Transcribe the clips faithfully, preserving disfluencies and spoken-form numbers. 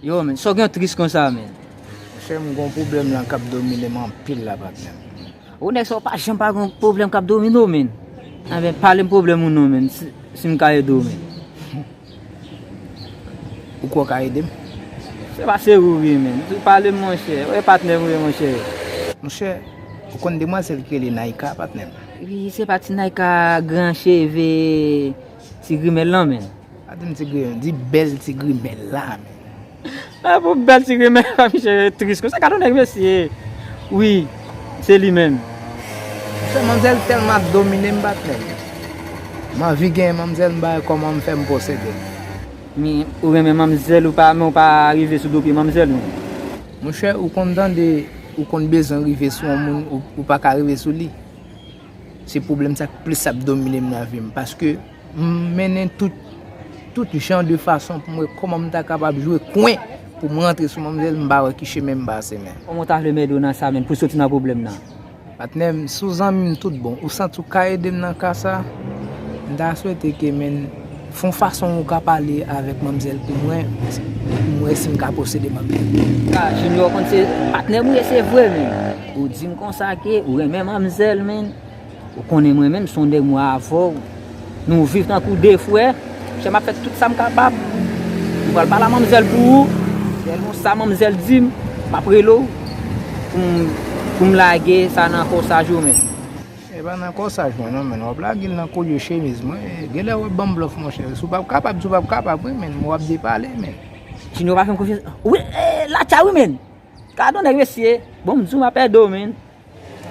Yo, men, sa w gen tris konsa, men? Monchè, m gon pwoblèm la k ap domine m anpil la, patnè m. Ou nèg sa, w pa janm pa gon pwoblèm k ap domine w, men. Anben, pale m pwoblèm ou non, men, si, si m ka ede w, men. Ou kwè w ka ede m? Se pa se ou wi, men. Ou pale m, monchè. Ou e patnè m ou ye, monchè. Monchè, ou konn demwazèl ki rele Naïka, patnè m? Wi, se pa ti Naïka gran cheve, ti grimèl lan, men. Pa di m ti grimèl, di bèl ti grimèl la, men. A, pou bèl ti grimèl, pa misye tris konsa. Gade yon nèg mesye. Wi, se li menm. Monchè, manmzèl tèlman ap domine m, patnè m. M anvi gen manmzèl, m pa wè kòman m fè m posede l. Men, ou renmen manmzèl, ou pa, men ou pa rive sou do pye manmzèl, men. Monchè, ou konn tande, ou konn bezwen rive sou yon moun, ou, ou pa ka rive sou li. Se pwoblèm sa k plis ap domine m nan vi m, paske m mennen tout, tout jan de fason pou m wè kòman m ta kapab jwe kwen pou m rantre sou manmzèl, m pa wè ki chemen m pase, men. Kòman w ta vle m ede w nan sa, men, pou soti nan pwoblèm nan? Patnè m, si w zanmi m tout bon, ou santi w ka ede m nan ka sa, m ta swete ke, men, fè yon fason ou ka pale avèk manmzèl pou mwen, pou m wè si m ka posede manmzèl. Ka, Junior konn se patnè m ou ye, se vre, men. Ou di m konsa ke ou renmen manmzèl, men. Ou konnen mwen menm, se yon nèg mwen avè w. Nou viv tankou de frè. Chè, m ap fè tout sa m kapab. M pral pale a manmzèl pou ou. Sèlman sa manmzèl di m, m ap rele w pou m, pou m lage sa nan kòsaj ou, men. E pa nan kòsaj mwen non, men w ap lage l nan kolye chemiz mwen. E, genlè w ap ban m blòf, monchè. Si w p ap kapab, si w p ap kapab, wi, men, w ap depale, men. Junior pa fè m konfyans. Wi, e, latcha, wi, men. Gade yon nèg mesye. Bon, m di w m ap ede w, men.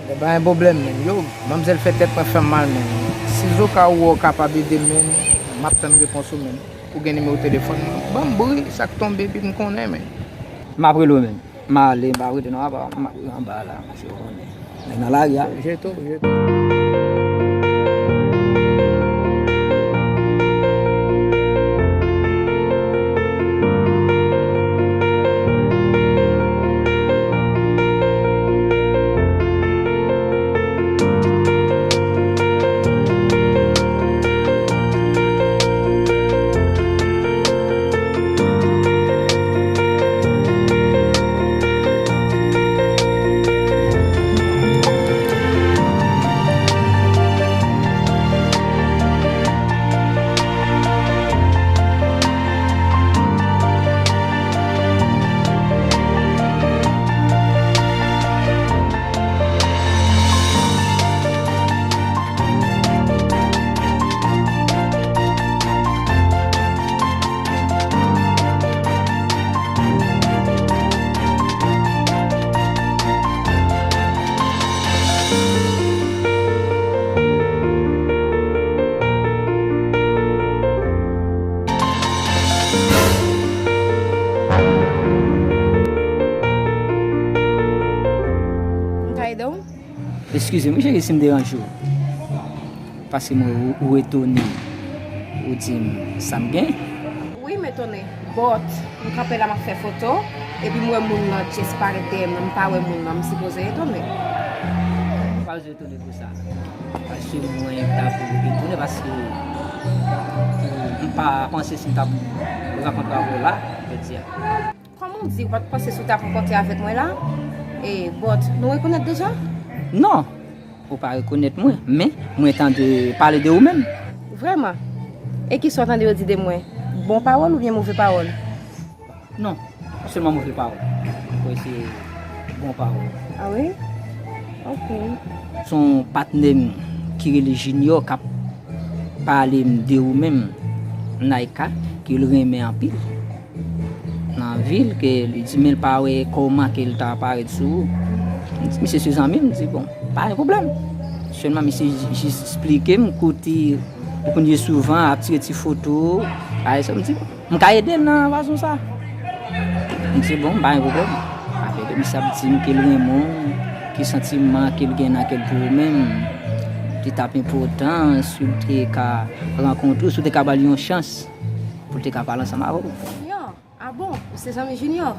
Gen pa gen pwoblèm, men. Yo, manmzèl fè tèt mwen fè m mal, men. Sizoka ou wè w kapab ede m, men, m ap tann repons ou, men. Ou gen nimewo telefòn mwen. Ban m bri sa k tonbe, epi m konnen, men. M ap rele w, men. M ale, m pa rete nan apa, m ap anba la, mesye, ou konnen. Nèg nan lari a. Jete w, jete w. M ka ede w? Eskize m, wi, cheri, si m deranje w. Paske m wè ou, ou etone. Ou di m sa m gen. Wi, m etone. But, m kanpe la, m ap fè foto, epi m wè moun nan just parèt dèyè m nan, m pa wè moun nan, m sipoze etone. Ou pa bezwen etone pou sa. Paske mwen, m ta pou etone, paske m pa panse si m ta pou rankontre avè w la, jodi a. Kòman w di ou pa t panse si w t ap rankontre avèk mwen la? E, but, nou rekonèt deja? Non, ou pa rekonèt mwen, men mwen tande pale de ou menm. Vrèman? E kisa w tande yo di de mwen? Bon pawòl oubyen move pawòl? Non, pa sèlman move pawòl. Mwen kwè se bon pawòl. A wi? Ok. Se yon patnè m ki rele Junior k ap pale m de ou menm, Naïka, ke l renmen anpil nan vi l, ke li di men l pa wè kòman ke l ta parèt sou ou. M di, misye se zanmi m, m di, bon, pa gen pwoblèm. Sèlman misye jis esplike m kote ou konn ye souvan, ap tire ti foto, bagay sa, m di, bon, m ka ede l nan fason sa. M di, bon, m pa gen pwoblèm. Apre, misye ap di m ke l renmen w, ke santiman ke l gen nan kè l pou ou menm, li t ap enpòtan si w te ka rankontre w, si w te ka ba l yon chans pou l te ka pale ansanm avè w. Junior? Ah bon? Ou se zanmi Junior?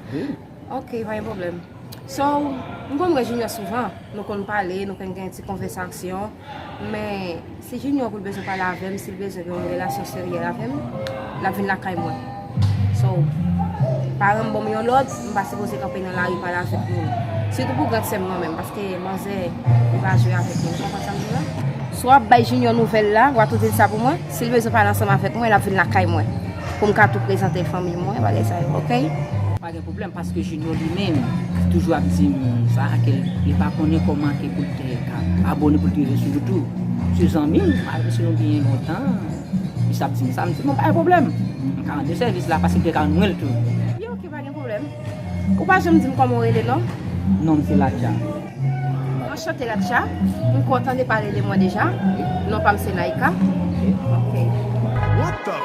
Wi. Ok, pa gen pwoblèm. So, m konn wè Junior souvan. Nou konn pale, nou konn gen ti konvèsasyon. Men, si Junior pou l bezwen pale avè m, si l bezwen gen yon relasyon serye avè m, l ap vin lakay mwen. So, Paran m ban m yon lòd, m pa sipoze kanpe nan lari pale avèk moun. Sitou pou grandsè m nan menm, paske manzè, li pa jwe avèk moun. Ou konprann sa m di w la? Si w ap bay Junior nouvèl la, w a tou di l sa pou mwen. Si l bezwen pale ansanm avèk mwen, l ap vin lakay mwen. Pou m ka tou prezante l fanmi mwen, bagay sa yo, oke? Pa gen pwoblèm, paske Junior li menm, li toujou ap di m sa, ke l, li pa konnen kòman ke pou l te ka abòne pou l te rive sou YouTube. Se zanmi m, malgre si nou byen lontan, misye ap di m sa, m di, "Bon, pa gen pwoblèm. M ka rann ou sèvis la, paske m te ka rann mwen l tou." Li, "Ok, pa gen pwoblèm." Ou pa janm di m kòman w rele, non? Non, m se Latcha. Anchante, Latcha. M kwè w tande pale de mwen deja. Non pa m se Naïka. Ok. What the?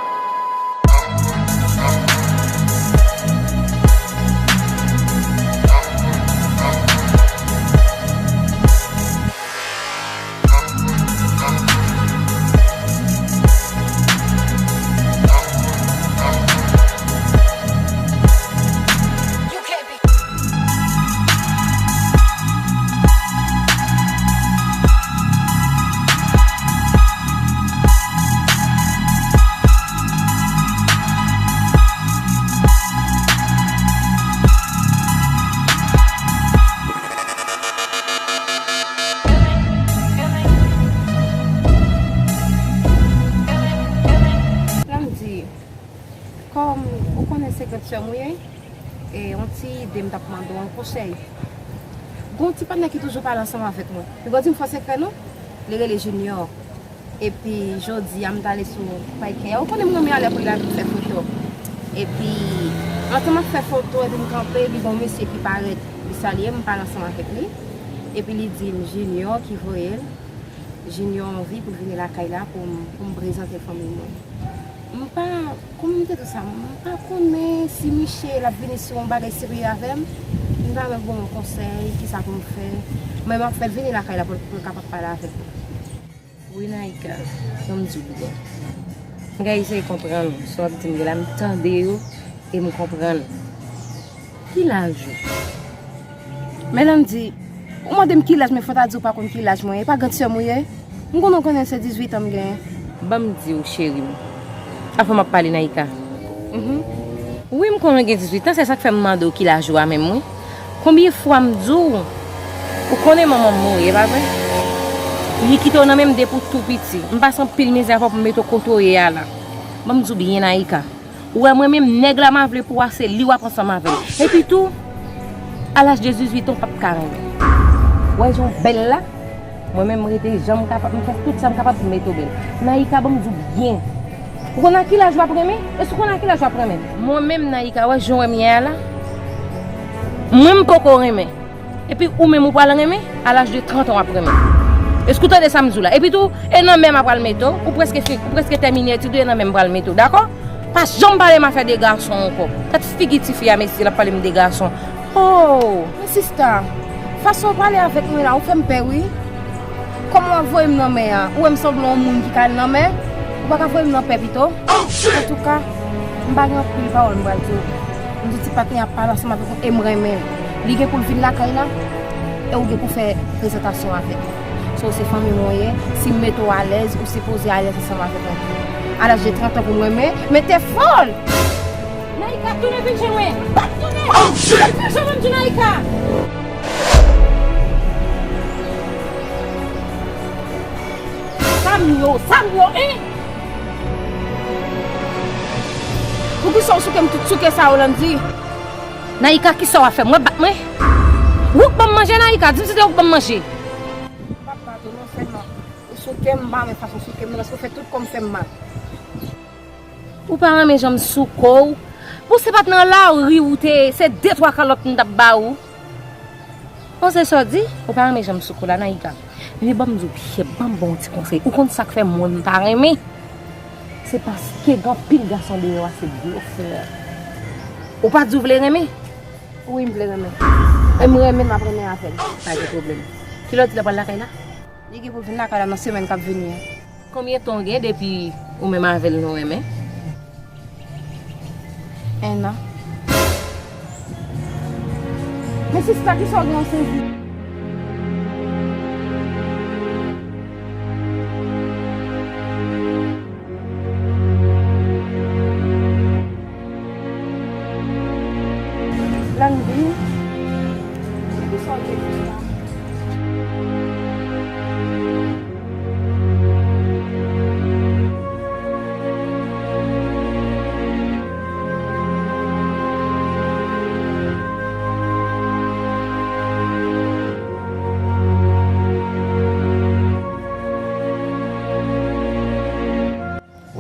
Landy, kòm ou konnen se grandsè m ou ye, e yon ti ide m t ap mande w an konsèy. Gon ti patnè ki toujou pale ansanm avèk mwen. Li gon di m fò sekrè non, li rele Junior. Epi jodi a m t ale sou Paykè a. Ou konnen m renmen alè pou l al fè foto. Epi antan m ap fè foto epi m kanpe, li gon mesye ki parèt, li salye m, m pale ansanm avèk li. Epi li di m Junior ki voye l. Junior anvi pou l vini lakay la pou m, pou m prezante fanmi mwen. M pa, kòman m te di sa, m pa konnen si Michel ap vini sou yon bagay serye avè m. M ta renmen pou yon konsèy, kisa pou m fè. Men m ap fè l vini lakay la pou l, pou l kapab pale avèk mwen. Wi, Naïka, ban m di w byen. M ka eseye konprann sa w ap di m yo la, m tande yo e m konprann. Ki laj ou? Men Landy, ou mande m ki laj mwen, fò w ta di w pa konn ki laj mwen ye. E pa grandsè m ou ye? M konnen w konnen se dizuit an m genyen. Ban m di w, cheri m. Avan m ap pale, Naïka. Mhm. Wi, m konnen w gen dizuit an, se sa k fè m mande w ki laj ou a menm, wi. Konbyen fwa m di w, ou konnen manman m mouri, e pa vre? Li kite w nan men m depi w tou piti. M pase anpil mizè avè w pou m mete w kote w ye a la. Ban m di w byen, Naïka. Ou wè mwen menm, nèg la m a vle pou w a, se li w ap ansanm avè l. Epi tou, a laj de dizuit an, w p ap ka renmen. Ou wè jan w bèl la? Mwen menm, m rete jan m kapab, m fè tout sa m kapab pou m mete w bèl. Naïka, ban m di w byen. Ou konn a ki laj w ap renmen? Èske ou konn a ki laj w ap renmen? Mwen menm, Naïka, wè jan w wè m ye a la? Mwen, m poko renmen. Epi ou menm ou pral renmen, a laj de trant an w ap renmen. Èske ou tande sa m di w la? Epi tou, e nan men m a pral mete w, ou prèske fin, ou prèske tèmine etid ou, e nan men m pral mete w, dakò? Pa janm pale m afè de gason ankò. Gad figi tifi a, mesye, l ap pale m de gason. Oh! Men sista, fason w pale avèk mwen la, ou fè m pè wi. Kòman w ap voye m nan mè a? Ou wè m sanble yon moun ki ka al nan mè? Ou pa ka voye m nan pè pito? Antouka, m pa gen anpil pawòl m pral di w. M di ti patnè a pale ansanm avèk ou e m renmen l. Li gen pou l vin lakay la e ou gen pou fè prezantasyon avèk li. So, se fanmi mwen w ye, si m mete w alèz, ou sipoze alèz ansanm avèk mwen tou. A laj de trant an pou m renmen, men te fòl! Naïka, tounen vin jwenn mwen! Tounen! Vin jwenn mwen, m di Naïka! Sa m yo, sa m yo, en? Poukisa w souke m tout souke sa yo, Landy? Naïka, kisa w ap fè m? W ap bat mwen? Ou k ban m manje, Naïka? Di m si se ou k ban m manje. M p ap bat ou non, sèlman ou souke m, m pa renmen fason w souke m nan, paske w fè tout kò m fè m mal. Ou pa renmen jan m souke w? Bon, se pa t nan lari ou te ye, se de twa kalòt m t ap ba ou. Bon, se sa w di? Ou pa renmen jan m souke w la, Naïka. Men ban m di w byen, ban m ba w yon ti konsèy. Ou konn sa k fè mwen m pa renmen? Se paske gen anpil gason deyò a, se blofè. Ou pa di w vle renmen? Wi, m vle renmen. E m renmen, m ap renmen avè l. Pa gen pwoblèm. Kilè w di l ap pral lakay la? Li gen pou l vin lakay la nan semèn k ap vini an. Konbyen tan w gen depi ou menm avè l nou renmen? En an. Men sista, kisa w gen, w sezi?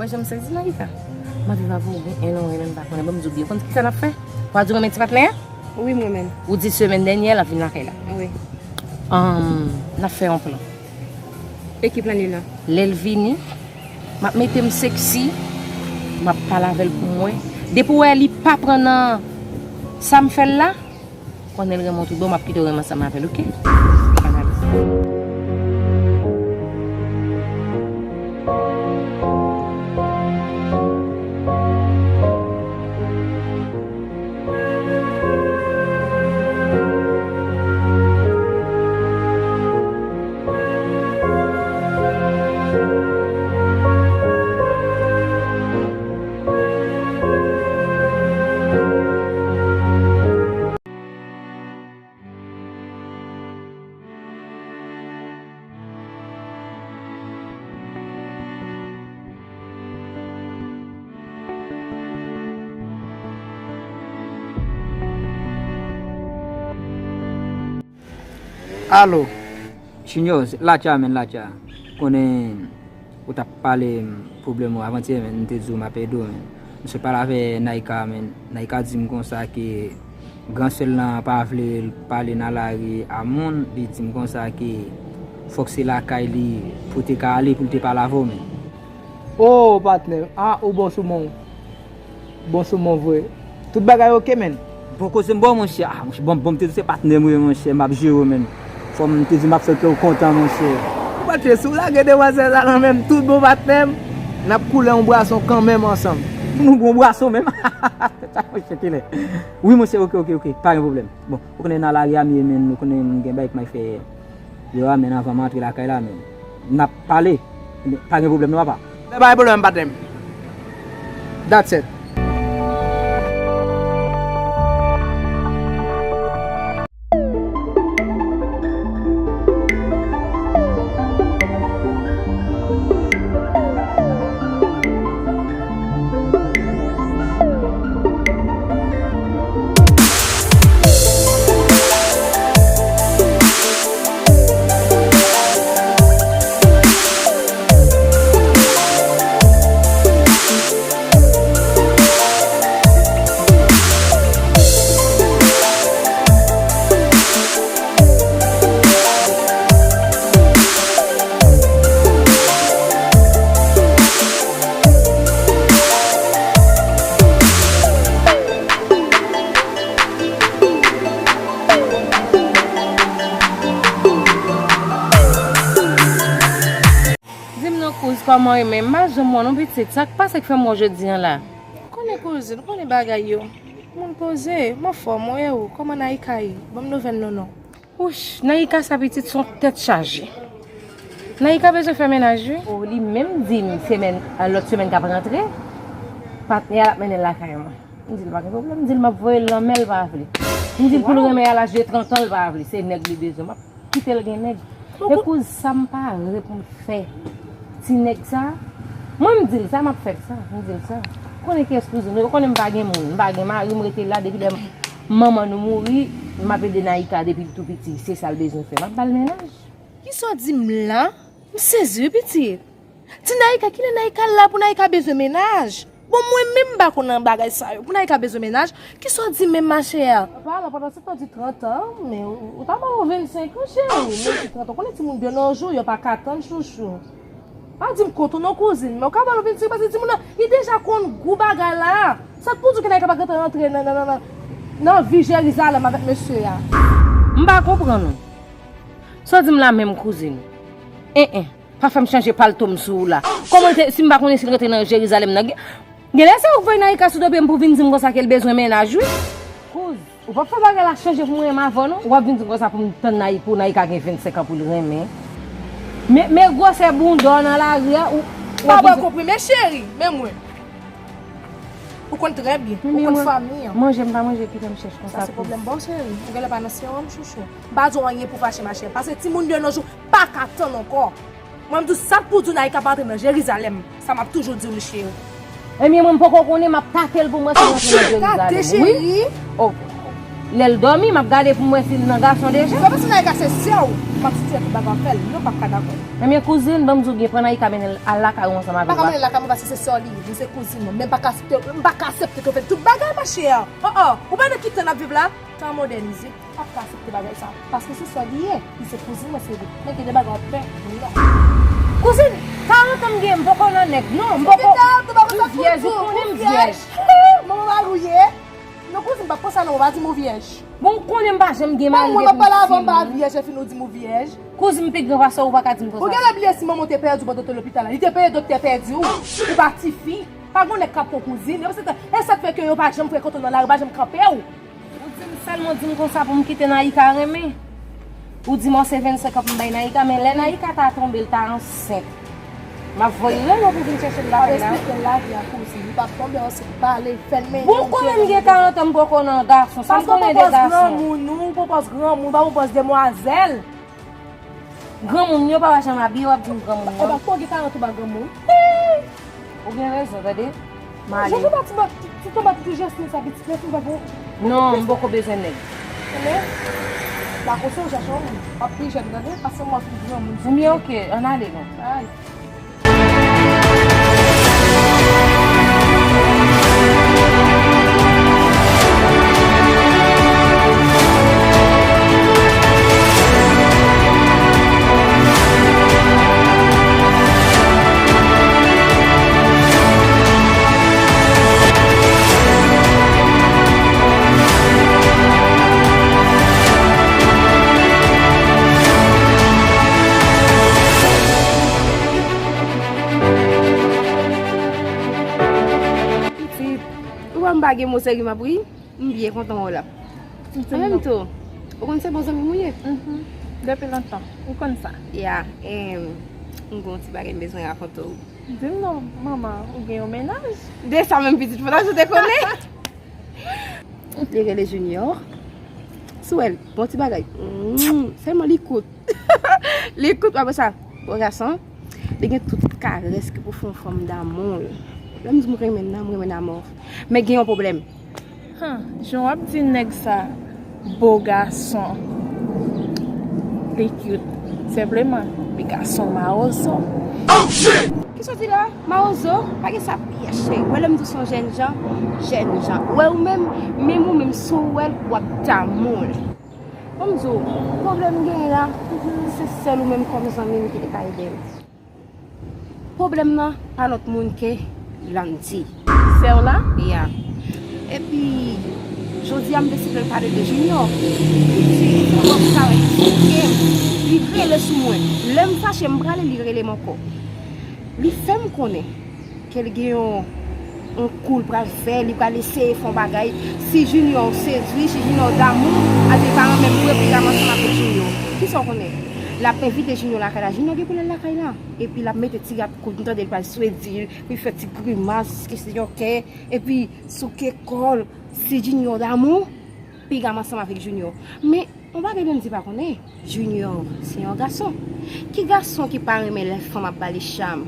Jan m sezi Naïka. M ap viv avè w gen en an, en an, m pa konnen. Ban m di w byen, w konn kisa n ap fè? W a di w renmen ti patnè a? Wi, m renmen l. Ou di semèn dènyè l ap vin lakay la. Wi. Ann, n ap fè yon plan. E ki plan li la? Lè l vini, m ap mete m seksi, m ap pale avè l pou m wè. Depi w wè li pa pran nan sa m fè l la, konnen l renmen w tout bon, m ap kite w renmen ansanm avè l, oke? Ann ale. Alo, Junior, Latcha, men, Latcha. Konnen ou t ap pale m pwoblèm ou avantyè, men, m te di w m ap ede w, men. M sot pale avè Naïka, men. Naïka di m konsa ke gran sè l lan pa vle l pale nan lari a moun, li di m konsa ke fòk se lakay li pou te ka ale pou l te pale avè w, men. O, patnè, a, ou bon sou mwen. Bon sou mwen vre. Tout bagay oke, men. Bon koze m ba w, monchè. A, monchè, bon, bon, m te di se patnè m wi, monchè, m ap jere w, men. Fò m te di m ap fè kè w kontan, monchè. Patnè, si w lage demwazèl la nan men m, tout bon patnè m, n ap koule yon bwason kanmenm ansanm. Nou bon bwason menm. Sa, monchè, kilè? Wi, monchè, oke, oke, oke. Pa gen pwoblèm. Bon, ou konnen nan lari a m ye, men, ou konnen m gen bagay pou m al fè. Yo a, men, anvan m antre lakay la, men. N ap pale. Pa gen pwoblèm non, papa. Men pa gen pwoblèm, patnè m. That's it. Di m non, kouz, kòman w ye menm? M pa janm wè w non, pitit. Sa k pase k fè m wè w jodi a la? Konnen kouzin, konnen bagay yo. Moun poze, m anfòm, e ou, kòman Naïka ye? Ban m nouvèl non, non. Wouch, Naïka sa pitit se yon tèt chaje. Naïka bezwen fè mennaj wi. O, li menm di m semèn, a, lòt semèn k ap rantre, patnè a l ap mennen l lakay mwen. M di l pa gen pwoblèm, m di l m ap voye l nan men l, l pa vle. M di l pou l renmen a laj de trant an, l pa vle, se nèg li bezwen. M ap kite l gen nèg. E kouz, sa m pare pou m fè ti nèg sa, mwen m di l sa, m ap fè l sa, m di l sa. Ou konnen kiyès kouzin ou, ou konnen m pa gen moun, m pa gen mari, m rete la depi lè manman nou mouri, m ap ede Naïka depi l tou piti, se sa l bezwen fè, m ap ba l mennaj. Kisa w di m la? M sezi wi pitit. Di Naïka, kilè Naïka la pou Naïka bezwen mennaj? Bon, mwen menm m pa konn nan bagay sa yo. Pou Naïka bezwen mennaj, kisa w di menm machè a? Apa, la pandan se tan di trant an, men ou, ou ta ba yo vennsenk an, cheri. Men ki trant an, konnen timoun de nos jours, yo pa ka tann chouchou. Pa di m kont ou non, kouzin, men ou ka ba yo vennsenk, paske timoun nan, li deja konn gou bagay la. Sa k pou di ke Naïka pa gentan rantre nan, nan, nan, nan, nan vi Jerizalèm avèk mesye a? M pa konprann ou. Sa w di m la menm, kouzin? En, en. Pa fè m chanje palto m sou ou la. Kòman l te, si m pa konnen si l rete nan Jerizalèm nan? Gen, genlè se ou k voye Naïka sou do pye m pou vin di m konsa ke l bezwen mennaj wi. Kouz, ou p ap fè bagay la chanje pou mwen renmen avè w non. W ap vin di m konsa pou m tann Naï-, pou Naïka gen vennsenk an pou l renmen. Men, men gwosè bounda w nan lari a, ou, ou ap vin di. Pa bwè konprime cheri, men mwen. Ou konn trè byen, ou konn fanmi an. Manje m pa manje, kite m chèch konsa. Sa se pwoblèm pa w cheri. Ou genlè pa nan sewòm chouchou. M pa di w anyen pou fache machè. Paske timoun de nos jours pa ka tann ankò. Mwen, m di w sa k pou di w Naïka pa antre nan Jerizalèm. Sa m ap toujou di w li, cheri. Ebyen, mwen, m poko konnen, m ap tate l pou m wè si l rantre nan Jerizalèm. Wi. Oh. Lè l dòmi, m ap gade pou m wè si l nan gason deja. Ou pa panse Naïka se sè w? M ap di tout bagay w ap fè l. Non, m p ap ka dakò. Ebyen, kouzin, ban m di w byen, pran Naïka mennen l al lakay ou ansanm avè l. M pa ka mennen l lakay mwen paske se sè w li ye. Li se kouzin mwen. Men m pa ka aksepte, m pa ka aksepte ke w fè tout bagay, machè. Oh, oh. Ou pa nan ki tan n ap viv la? Tan mòdènize. M p ap ka aksepte bagay sa. Paske se sè w li ye. Li se kouzin mwen, se vre. Men gen de bagay w ap fè. Non. Kouzin, karant an m gen, m poko nan nèg. Non, m poko. M vyèj, ou konnen m vyèj. Manman mari w ye. Non, kouzin, m p ap konsa non, ou pa di m ou vyèj. Bon, ou konnen m pa janm gen mari depi m timoun. Mwen, m ap pale avè w, m pa vyèj, epi nou di m ou vyèj. Kouzin, m pi gran pase w, ou pa ka di m konsa. Ou genlè bliye si manman w te pèdi w pandan w te lopital la. Li te peye doktè pèdi w. Ou pa tifi. Pa gen nèg k ap pran kouzin. E se sa k fè ke yo pa janm frekante w nan lari, pa janm kanpe w. Ou di m sèlman, di m konsa pou m kite Naïka renmen. Ou di m, o, se vennsenk an pou m bay Naïka, men lè Naïka ta tonbe, l ta ansent. M ap voye rele w pou vin chèche l lakay la. M ap esplike l lavi a kouzin. Li p ap tonbe ansent, bale, fè l mennen. Bon, ou konnen m gen karant an, m poko nan gason. Sa m konnen de gason. Paske w pran pòz granmoun, ou pran pòz granmoun, pa pran pòz demwazèl. Granmoun yo pa wè jan m abiye, w ap di m granmoun. Ebyen, kò gen karant ou pa granmoun. Ou gen rezon, tande. M ale. Jan tonba ti ba, ti tonba ti Jasmine sa pitit, men tonba bon. Non, m poko bezwen nèg. Tande. La konsa w chache yon moun. W ap pi jèn, tande. Pase mwen pi granmoun. Ebyen, oke, ann ale non. Ay. Pitit, ou wè m pa gen mo seri m ap ri? M byen kontan wè w la. An menm tou, ou konn se bon zanmi m ou ye? Mhm. Depi lontan, ou konn sa. Ya, em, m gen yon ti bagay m bezwen rakonte w. Di m non, manman, ou gen yon mennaj? De sa menm pitit, fò w te konnen. Li rele Junior. Si w wè l, bon ti bagay. Mm, sèlman li kout. Li kout, apre sa, bo gason, li gen tout karès ki pou fè yon fanm damou l. Lè m di m renmen l, m renmen l amò. Men gen yon pwoblèm. Han, jan w ap di nèg sa, bo gason. Li cute. Senpleman, li gason mawozo. Kisa w di la? Mawozo? Pa gen sa ap pye cheri. Wè lè m di w se yon jènjan, jènjan. Wè ou menm, menm ou menm si w wè l, w ap damou l. Ban m di w, pwoblèm genyen la, se sèl ou menm kòm zanmi m ki te ka ede m. Pwoblèm nan pa lòt moun ke Landy. Sè w la? Ya. Epi, jodi a m te sipoze pale de Junior. Li di, li fè yon travay sou kè m. Li rele sou mwen. Lè m fache, m prale, li rele m ankò. Li fè m konnen ke l gen yon, yon kou l pral fè, li pral eseye fè yon bagay. Si Junior sedui, si Junior damou, a te pa renmen m vre pou l ansanm avèk Junior. Kisa w konnen? L ap envite Junior lakay la. Junior gen pou l al lakay la. Epi l ap mete ti rad kout, m tande l pral swedi, pou l fè ti grimas, kesyon kè. Epi souke kò l. Si Junior damou, piga m ansanm avèk Junior. Men, yon bagay Landy pa konnen, Junior se yon gason. Ki gason ki pa renmen lè fanm ap ba li cham,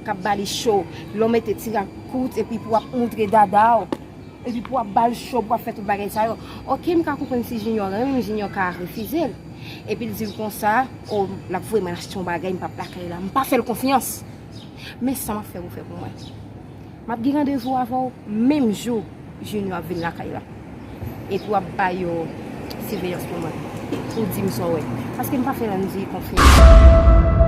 k ap ba li cho, lè w mete ti rad kout epi pou w ap moutre dada w, epi pou w ap ba l cho, pou w ap fè tout bagay sa yo? Oke, m ka konprann si Junior renmen, men Junior ka refize l. Epi l di l konsa, o, l ap voye m al achte yon bagay, m p ap lakay la. M pa fè l konfyans. Men sa m ap fè pou fè pou mwen. M ap gen randevou avè w menm jou Junior ap vin lakay la. Epi w ap ba yo siveyans pou mwen. Ou di m sa w wè. Paske m pa fè Landy konfyans.